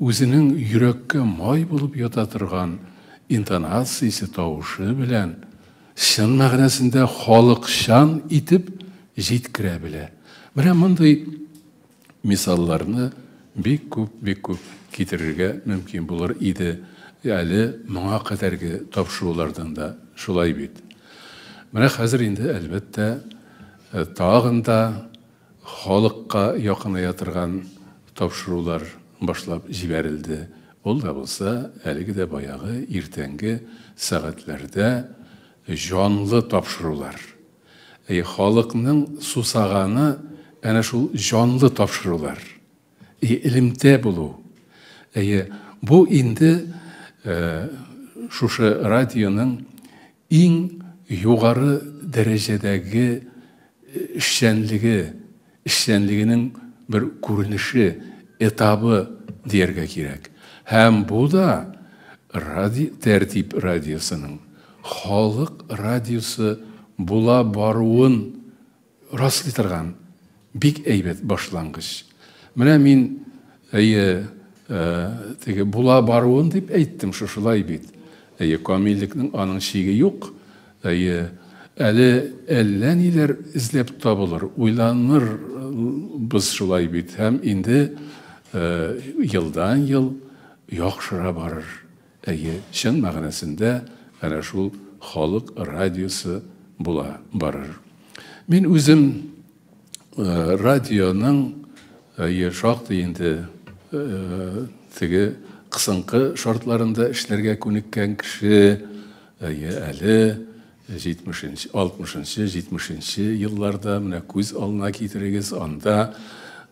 үзенең йөрәккә май булып ята торган интонациясе, тавышы белән чын мәгънәсендә халыкчан итеп җиткерә белә. Менә мондый мисалларны бик күп, бик күп китерергә мөмкин булыр иде. Әле моңа кадәрге тапшырулардан да шулай бит. Менә хәзер инде, әлбәттә, тагын да халыкка якыная торган тапшырулар башлап җибәрелде. Ул да булса, әлеге дә баягы иртәнге сәгатьләрдә җанлы тапшырулар. Әй, халыкның сусаганы әнә шул җанлы тапшырулар. Әй, элемтә булу. Әй, бу инде шушы радионың иң югары дәрәҗәдәге эшчәнлеге, эшчәнлегенең бер күренеше, этабы дияргә кирәк. Һәм бу да ради, Тәртип радиосының халык радиосы була баруын раслый торган бик әйбәт башлангыч. Менә мин әйе, теге була баруын дип әйттем, шушылай бит. Әйе, камиллекнең аның чиге юк. Әйе, әле әллә ниләр эзләп табылыр, уйланырбыз шулай бит. Һәм инде елдан ел яхшыра барыр. Әйе, чын мәгънәсендә әнә шул халык радиосы була барыр. Мин үзем радионың шактый инде теге кысынкы шартларында эшләргә күнеккән кеше, әле 70-нче, 60-нчы, 70-нче елларда менә күз алдына китерегез, анда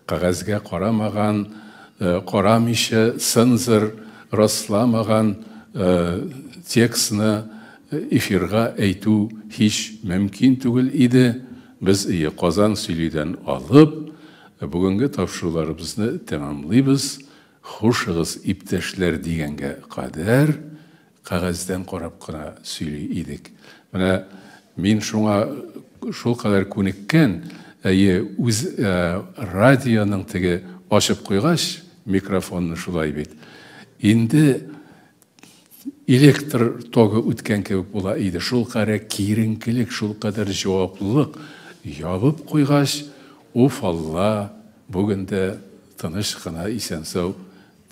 кәгазьгә карамаган, карамыйча, цензор расламаган текстны эфирга әйтү һич мөмкин түгел иде. Без Казан сөйлидән алып, бүгенге тапшыруларыбызны тәмамлыйбыз. Хушыгыз, иптәшләр дигәнгә кадәр кәгазьдән карап кына сөйли идек. Менә мин шуңа шул кадәр күнеккән, әйе, үз радионың теге ачып куйгач микрофонны шулай бит. Инде электр тогы үткән кебек була иде. Шул кадәр киеренкелек, шул кадәр җаваплылык ябып куйгач, уф Алла, бүген дә тыныч кына исән-сау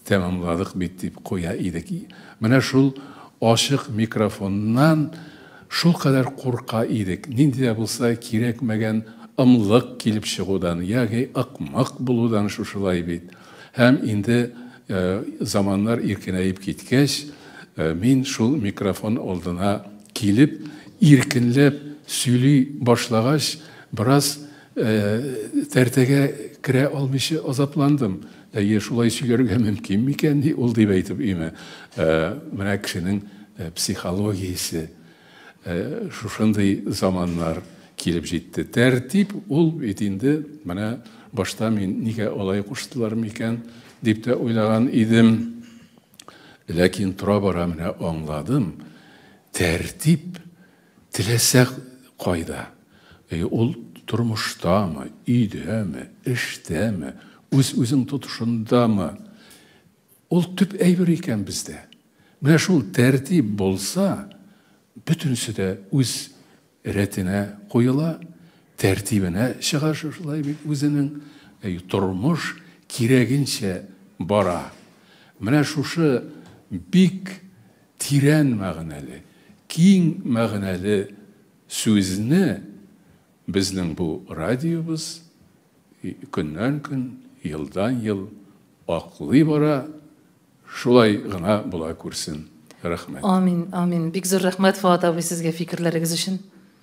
тәмамладык бит дип куя идек. Менә шул ачык микрофоннан шул кадәр курка идек. Нинди дә булса кирәкмәгән ымлык килеп чыгудан, ягъни ыкмык булудан шушылай бит. Һәм инде заманнар иркенәеп киткәч, мин шул микрофон алдына килеп, иркенләп сөйли башлагач, бераз тәртәгә керә алмыйча азапландым. Әйе, шулай сөйләргә мөмкин микән ул дип әйтеп име. Менә кешенең психологиясе. Шушындый заманнар килеп җитте. Тәртип ул бит инде, менә башта мин нигә алай куштылар микән дип тә уйлаган идем. Ләкин тора-бара менә аңладым, тәртип теләсә кайда, ул тормыштамы, өйдәме, эштәме, үз-үзең тотышындамы, ул төп әйбер икән бездә. Менә шул тәртип булса, бөтенесе дә үз рәтенә куела, тәртибенә чыга шушылай бит үзенең, тормыш кирәгенчә бара. Менә шушы бик тирән мәгънәле, киң мәгънәле сүзне безнең бу радиобыз көннән-көн, елдан-ел аклый бара, шулай гына була күрсен. Рәхмәт. Амин, амин. Бик зур рәхмәт, Фоат абый, сезгә фикерләрегез өчен.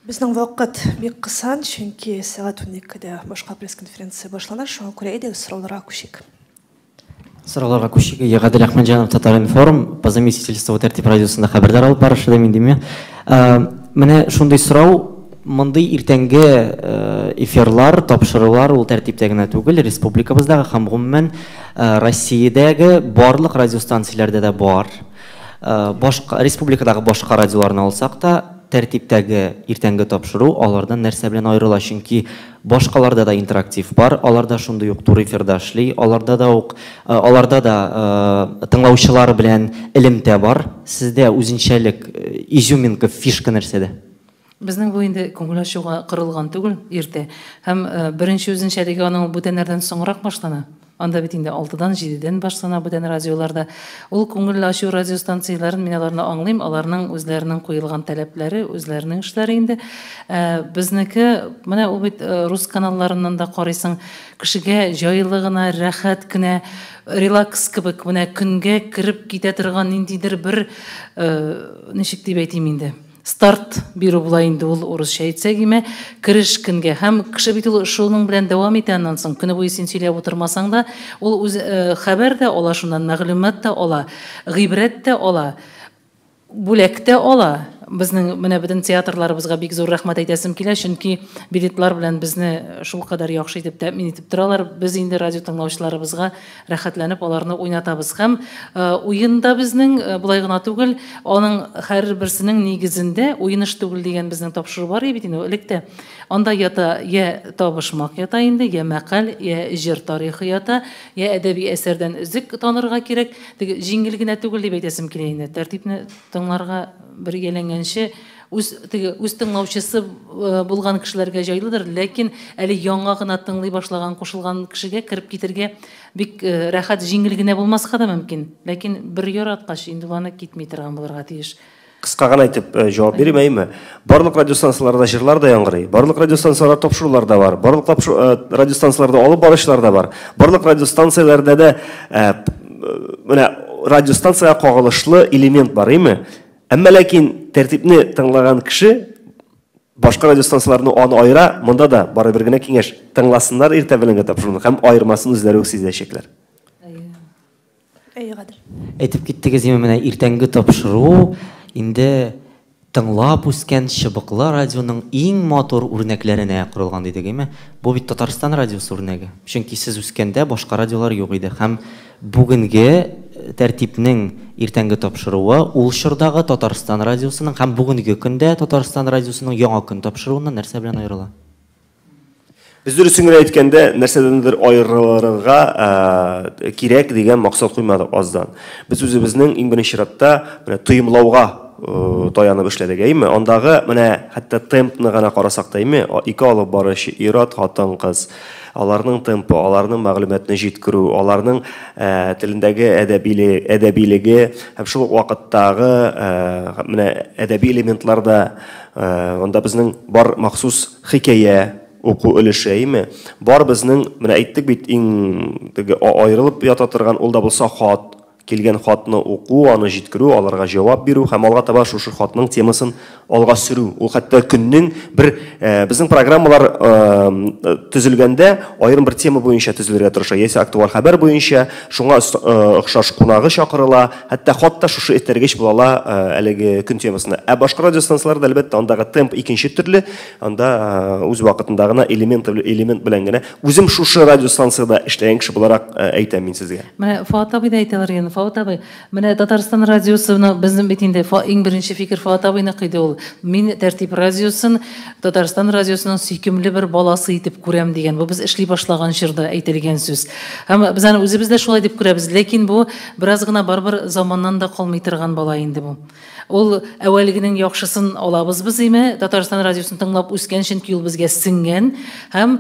Безнең вакыт бик кысан, чөнки сәгать уникедә башка пресс-конференция башлана, шуңа күрә әйдәгез сорауларга күчик. Сорауларга күчик. Гадел Әхмәтҗанов, Татар-информ, по заместительству Тәртип радиосында хәбәрләр алып барышы да мин димме. Менә шундый сорау, мондый иртәнге эфирлар, тапшырулар ул тәртиптә генә түгел, республикабыздагы һәм гомумән Россиядәге барлык радиостанцияләрдә дә бар. Башка республикадагы башка радиоларны алсак та, тәртиптәге иртәнге тапшыру алардан нәрсә белән аерыла? Чөнки башкаларда да интерактив бар, аларда шундый ук туры эфирда эшли, аларда да ук аларда да тыңлаучылар белән элемтә бар. Сездә үзенчәлек, изюминка, фишка нәрсәдә? Безнең бу инде күңел ачуга корылган түгел, иртә. Һәм беренче үзенчәлеге аның бүтәннәрдән соңрак башлана. Анда бит инде алтыдан, җидедән башлана бүтән радиоларда. Ул күңел ачу радиостанцияләрен мин аларны аңлыйм, аларның үзләренең куелган таләпләре, үзләренең эшләре инде. Ә безнеке, менә ул бит рус каналларыннан да карыйсың, кешегә җайлы гына, рәхәт кенә, релакс кебек, менә көнгә кереп китә торган ниндидер бер, ничек дип әйтим инде, старт бирү була инде ул, урысча әйтсәк, име, кереш көнгә. Һәм кеше бит ул шуның белән дәвам итә аннан соң. Көне буе син сөйләп утырмасаң да, ул үз хәбәр дә ала шуннан, мәгълүмат та ала, гыйбрәт тә ала, бүләк тә ала. Безнең менә бөтен театрларыбызга бик зур рәхмәт әйтәсем килә, чөнки билетлар белән безне шулкадәр яхшы итеп тәэмин итеп торалар. Без инде радио тыңлаучыларыбызга рәхәтләнеп аларны уйнатабыз. Һәм уен да безнең болай гына түгел, аның һәрберсенең нигезендә уен эш түгел дигән безнең тапшыру бар бит инде элек тә. Анда ята я табышмак ята инде, я мәкаль, я җыр тарихы ята, я әдәби әсәрдән өзек танырга кирәк. Теге җиңел генә түгел дип әйтәсем килә инде. Тәртипне тыңларга бер ияләнгәнче, үз теге үз тыңлаучысы булган кешеләргә җайлыдыр, ләкин әле яңа гына тыңлый башлаган, кушылган кешегә кереп китергә бик рәхәт, җиңел генә булмаска да мөмкин. Ләкин бер яраткач, инде аны китми торган булырга тиеш. Кыска гына әйтеп җавап бирим, әйме? Барлык радиостанцияләрдә җырлар да яңгырый, барлык радиостанцияләрдә тапшырулар да бар, барлык радиостанцияләрдә алып баручылар да бар, барлык радиостанцияләрдә дә менә радиостанциягә кагылышлы элемент бар, әйме? Әмма ләкин тәртипне тыңлаган кеше башка радиостанцияләрне аны аера, монда да бары бер генә киңәш: тыңласыннар иртә белән тапшыруны һәм аермасын үзләре үк сизәчәкләр. Әйе, Гадел. Әйтеп киттегез, име, менә иртәнге тапшыру инде тыңлап үскән чыбыклы радионың иң матур үрнәкләренә корылган дидек, әйме? Бу бит Татарстан радиосы үрнәге. Чөнки сез үскәндә башка радиолар юк иде һәм бүгенге тәртипнең иртәнге тапшыруы ул чордагы Татарстан радиосының һәм бүгенге көндә Татарстан радиосының яңа көн тапшыруыннан нәрсә белән аерыла? Без дөресен генә әйткәндә, нәрсәдәндер аерылырга кирәк дигән максат куймадык аздан. Без үзебезнең иң беренче чиратта менә тоемлауга таянып эшләдек, әйме? Андагы менә хәтта темпны гына карасак та, әйме? Ике алып баручы ир-ат, хатын-кыз, аларның темпы, аларның мәгълүматны җиткерү, аларның телендәге әдәбилеге һәм шул ук вакыттагы менә әдәби элементлар да, анда безнең бар махсус хикәя уку өлеше, әйме? Бар безнең, менә әйттек бит, иң теге аерылып ята торган, ул да булса хат. Килгән хатны уку, аны җиткерү, аларга җавап бирү һәм алга таба шушы хатның темасын алга сөрү. Ул хәтта көннең бер безнең программалар төзелгәндә аерым бер тема буенча төзелергә тырыша, яисә актуаль хәбәр буенча, шуңа охшаш кунагы чакырыла, хәтта хат та шушы этәргеч була ала әлеге көн темасына. Ә башка радиостанцияләрдә, әлбәттә, андагы темп икенче төрле, анда үз вакытында гына элемент элемент белән генә. Үзем шушы радиостанциядә эшләгән кеше буларак әйтәм мин сезгә. Менә Фоат абый да әйтәләр инде. Фоат абый, менә Татарстан радиосына безнең бит инде иң беренче фикер Фоат абыйныкы иде ул. Мин Тәртип радиосын Татарстан радиосының сөйкемле бер баласы итеп күрәм дигән. Бу без эшли башлаган чорда әйтелгән сүз. Һәм без аны үзебез дә шулай дип күрәбез. Ләкин бу бераз гына барыбер заманнан да калмый торган бала инде бу. Ул әүвәлгенең яхшысын алабыз без име, Татарстан радиосын тыңлап үскән, чөнки ул безгә сеңгән һәм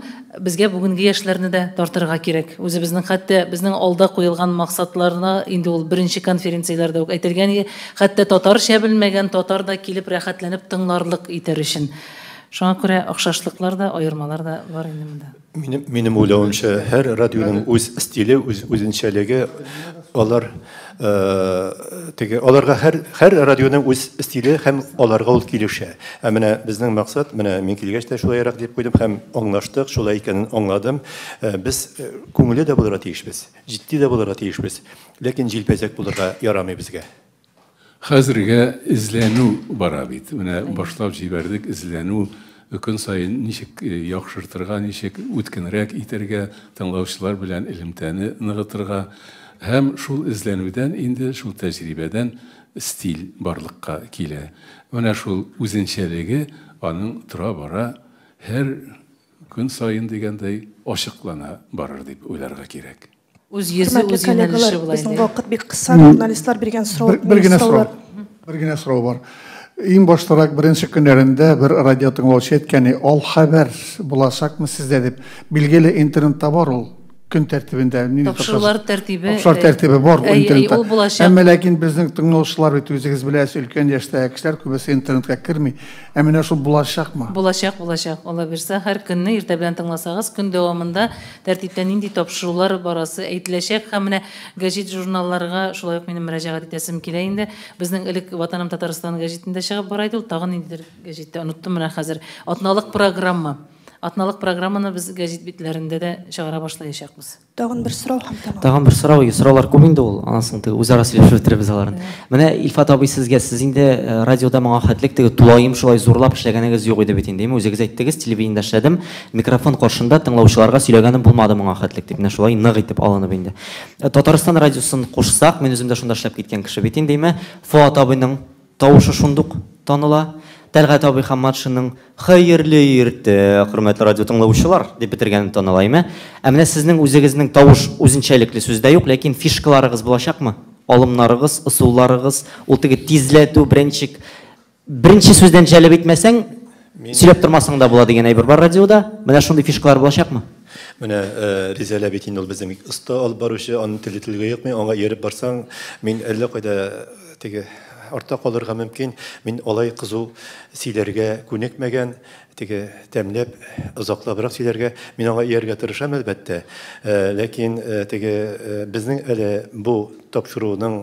безгә бүгенге яшьләрне дә тартырга кирәк. Үзебезнең хәтта безнең алда куелган максатларына инде ул беренче конференцияләрдә үк әйтелгән иде, хәтта татарча белмәгән татар да килеп рәхәтләнеп тыңларлык итәр өчен. Шуңа күрә охшашлыклар да, аермалар да бар инде монда. Минем уйлавымча, һәр радионың үз стиле, үз үзенчәлеге, алар теге аларга һәр радионың үз стиле һәм аларга ул килешә. Ә менә безнең максат, менә мин килгәч тә шулайрак дип куйдым һәм аңлаштык, шулай икәнен аңладым. Без күңелле дә булырга тиешбез, җитди дә булырга тиешбез, ләкин җилпәзәк булырга ярамый безгә. Хәзергә эзләнү бара бит. Менә башлап җибәрдек эзләнү, көн саен ничек яхшыртырга, ничек үткенрәк итәргә, тыңлаучылар белән элемтәне ныгытырга. Һәм шул эзләнүдән инде, шул тәҗрибәдән стиль барлыкка килә. Менә шул үзенчәлеге аның тора-бара һәр көн саен дигәндәй ачыклана барыр дип уйларга кирәк. Үз йөзе, үз юнәлеше була инде. Безнең вакыт бик кыса, журналистлар биргән сорау. Бер генә сорау. Бер генә сорау бар. Иң баштарак беренче көннәрендә бер радио тыңлаучы әйткән, ал хәбәр булачакмы сездә дип. Билгеле интернетта бар ул. Көн тәртибендә. Тапшырулар тәртибе. Тапшырулар тәртибе бар интернетта. Әмма ләкин безнең тыңлаучылар бит үзегез беләсез, өлкән яшьтәге кешеләр күбесе интернетка керми. Ә менә шул булачакмы? Булачак, булачак. Алла бирсә, һәр көнне иртә белән тыңласагыз, көн дәвамында тәртиптә нинди тапшырулар барасы әйтеләчәк. Һәм менә гәҗит журналларга шулай ук минем мөрәҗәгать итәсем килә инде. Безнең элек Ватаным Татарстан гәҗитендә чыгып бара иде ул, тагын ниндидер гәҗиттә оныттым менә хәзер. Атналык программа. Атналык программаны без гәҗит битләрендә дә чыгара башлаячакбыз. Тагын бер сорау һәм тәмам. Тагын бер сорау, сораулар күп инде ул, анасын теге үзара сөйләшеп бетерәбез аларын. Менә Илфат абый сезгә, сез инде радиода моңа хәтлек теге тулаем шулай зурлап эшләгәнегез юк иде бит инде, әйме? Үзегез әйттегез, телевидениедә эшләдем, микрофон каршында тыңлаучыларга сөйләгәнем булмады моңа хәтлек дип, менә шулай нык итеп алынып инде. Татарстан радиосын кушсак, мин үзем дә шунда эшләп киткән кеше бит инде, әйме? Фоат абыйның тавышы шундук таныла. Тәлгать абый Хамматшинның хәерле иртә, хөрмәтле радио тыңлаучылар дип бетергәнен таныла, әйме? Ә менә сезнең үзегезнең тавыш үзенчәлекле сүз дә юк, ләкин фишкаларыгыз булачакмы? Алымнарыгыз, ысулларыгыз, ул теге тизләтү, беренче сүздән җәлеп итмәсәң, сөйләп тормасаң да була дигән әйбер бар радиода. Менә шундый фишкалар булачакмы? Менә Ризәлә бит инде ул безнең бик оста алып баручы, аның теле телгә йокмый, аңа ияреп барсаң, мин әллә кайда теге артта калырга мөмкин. Мин алай кызу сөйләргә күнекмәгән, теге тәмләп, озаклабрак сөйләргә, мин аңа ияргә тырышам әлбәттә. Ләкин теге безнең әле бу тапшыруның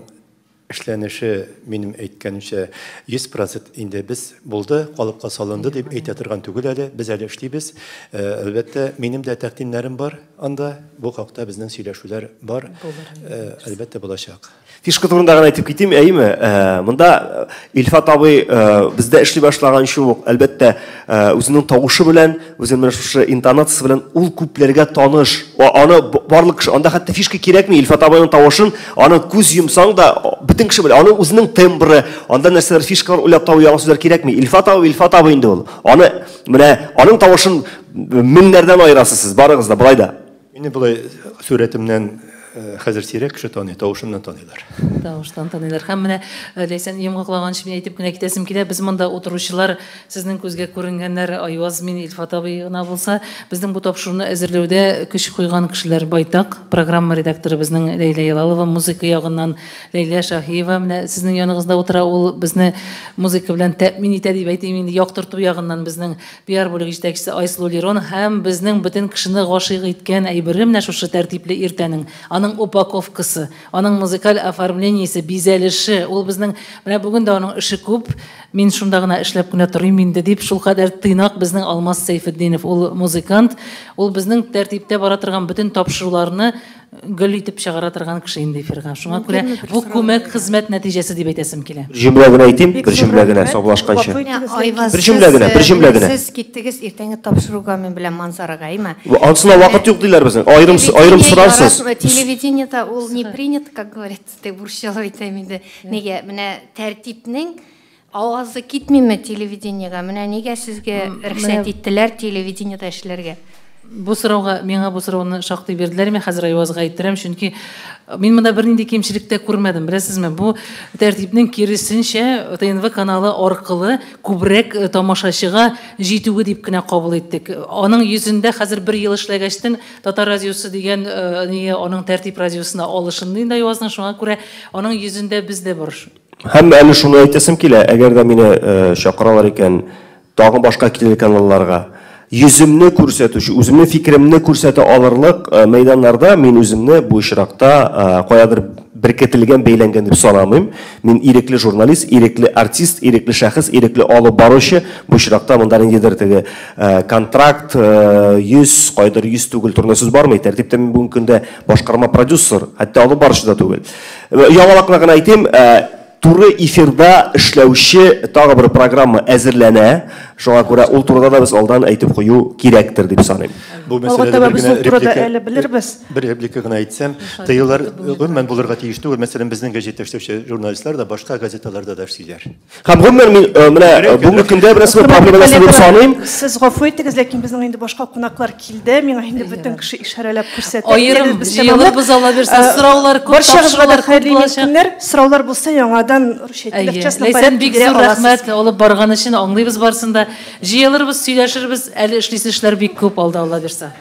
эшләнеше, минем әйткәнемчә, 100% инде без булды, калыпка салынды дип әйтә торган түгел әле, без әле эшлибез. Әлбәттә, минем дә тәкъдимнәрем бар анда, бу хакта безнең сөйләшүләр бар, әлбәттә булачак. Фишка турында гына әйтеп китим, әйеме? Монда Илфат абый бездә эшли башлаганчы ук, әлбәттә, үзенең тавышы белән, үзенең менә шушы интонациясе белән ул күпләргә таныш. Аны барлык кеше, анда хәтта фишка кирәкми, Илфат абыйның тавышын, аны күз йомсаң да, бөтен кеше белә. Аның үзенең тембры, анда нәрсәләр фишкалар уйлап табу яңа сүзләр кирәкми. Илфат абый, Илфат абый инде ул. Аны менә аның тавышын меңнәрдән аерасыз сез, барыгыз да болай да. Мине болай сурәтемнән хәзер сирәк кеше таный, тавышымнан таныйлар. Тавыштан таныйлар. Һәм менә Ләйсән йомгакланганчы мин әйтеп кенә китәсем килә, без монда утыручылар, сезнең күзгә күренгәннәр, Айваз, мин, Илфат абый гына булса, безнең бу тапшыруны әзерләүдә көч куйган кешеләр байтак. Программа редакторы безнең Ләйлә Ялалова, музыка ягыннан Ләйлә Шаһиева, менә сезнең яныгызда утыра, ул безне музыка белән тәэмин итә дип әйтим инде, яктырту ягыннан безнең пиар бүлеге җитәкчесе Айсылу Лерон һәм безнең бөтен кешене гашыйк иткән әйбере менә шушы тәртипле иртәнең. Аның упаковкасы, аның музыкаль оформлениесе, бизәлеше, ул безнең менә бүген дә аның эше күп, мин шунда гына эшләп кенә торыйм инде дип, шулкадәр тыйнак безнең Алмаз Сәйфетдинов, ул музыкант, ул безнең тәртиптә бара торган бөтен тапшыруларны гөл итеп чыгара торган кеше инде эфирга. Шуңа күрә бу күмәк хезмәт нәтиҗәсе дип әйтәсем килә. Бер җөмлә генә әйтим, бер җөмлә генә саубуллашканчы. Бер җөмлә генә, бер җөмлә генә. Сез киттегез иртәнге тапшыруга мин белән Манзарага, әйме? Ансына вакыт юк диләр безнең. Аерым аерым сорарсыз. Телевидениедә ул не принято, как говорится, дип урысчалап әйтәм инде. Нигә? Менә тәртипнең авазы китмиме телевидениегә? Менә нигә сезгә рөхсәт иттеләр телевидениедә эшләргә? Бу сорауга, миңа бу сорауны шактый бирделәр, мин хәзер Айвазга әйттерәм, чөнки мин монда бернинди кимчелек тә күрмәдем, беләсезме? Бу тәртипнең киресенчә ТНВ каналы аркылы күбрәк тамашачыга җитүе дип кенә кабул иттек. Аның йөзендә хәзер бер ел эшләгәчтен Татар радиосы дигән ние аның тәртип радиосына алышынды инде Айвазның, шуңа күрә аның йөзендә без дә бар. Һәм әле шуны әйтәсем килә, әгәр дә мине чакыралар икән, тагын башка телеканалларга йөземне күрсәтүче, үземнең фикеремне күрсәтә алырлык мәйданнарда мин үземне бу очракта каядыр беркетелгән, бәйләнгән дип санамыйм. Мин ирекле журналист, ирекле артист, ирекле шәхес, ирекле алып баручы. Бу очракта монда ниндидер теге контракт, йөз, кайдыр йөз түгел турында сүз бармый. Тәртиптә мин бүгенге көндә башкарма продюсер, хәтта алып баручы да түгел. Яңалыкны гына әйтим, туры эфирда эшләүче тагы бер программа әзерләнә. Шуңа күрә ул турыда да без алдан әйтеп кую кирәктер дип саныйм. Бу мәсьәләдә бер генә реплика әле белербез. Бер реплика гына әйтсәм, тыюлар гомумән булырга тиеш түгел. Мәсәлән, безнең гәҗиттә эшләүче журналистлар да башка газеталарда да эшлиләр. Һәм гомумән мин менә бүгенге көндә бераз проблема дип саныйм. Сез гафу итегез, ләкин безнең инде башка кунаклар килде. Миңа инде бөтен кеше ишарәләп күрсәтә. Аерым җыелырбыз, ала бирсә, сораулар күп, тапшырулар күп булачак. Сораулар булса яңадан Ләйсән, бик зур рәхмәт алып барган өчен, аңлыйбыз барсын да. Җыелырбыз, сөйләшербез, әле эшлисе эшләр бик күп алда, Алла бирсә.